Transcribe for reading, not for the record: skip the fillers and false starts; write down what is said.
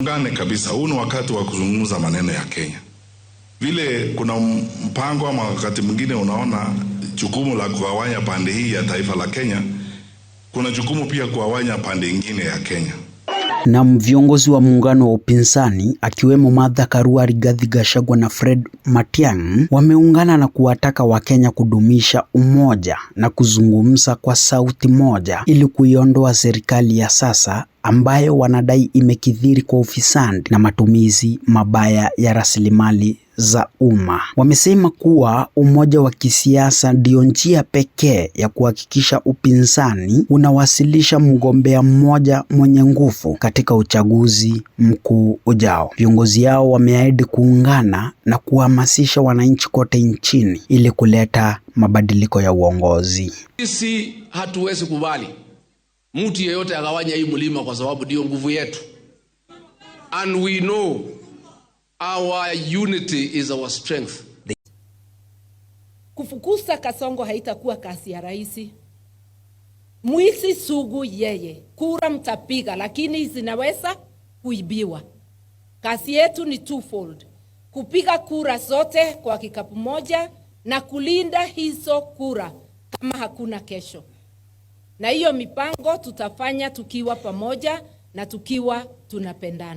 Ungane kabisa, huu ni wakati wa kuzungumza maneno ya Kenya. Vile kuna mpango ama wakati mwingine unaona jukumu la kugawanya pande hii ya taifa la Kenya, kuna jukumu pia kugawanya pande ingine ya Kenya. Na viongozi wa muungano wa upinzani akiwemo Martha Karua, Rigathi Gachagua na Fred Matiang'i wameungana na kuwataka Wakenya kudumisha umoja na kuzungumza kwa sauti moja ili kuiondoa serikali ya sasa ambayo wanadai imekithiri kwa ufisadi na matumizi mabaya ya rasilimali za umma. Wamesema kuwa umoja wa kisiasa ndio njia pekee ya kuhakikisha upinzani unawasilisha mgombea mmoja mwenye nguvu katika uchaguzi mkuu ujao. Viongozi hao wameahidi kuungana na kuhamasisha wananchi kote nchini ili kuleta mabadiliko ya uongozi. Sisi hatuwezi kubali mtu yeyote agawanya hii mlima kwa sababu ndio nguvu yetu, and we know our unity is our strength. Kufukuza Kasongo haitakuwa kazi ya rahisi. Mwizi sugu yeye, kura mtapiga, lakini zinaweza kuibiwa. Kazi yetu ni twofold: kupiga kura zote kwa kikapu moja na kulinda hizo kura kama hakuna kesho. Na hiyo mipango tutafanya tukiwa pamoja na tukiwa tunapendana.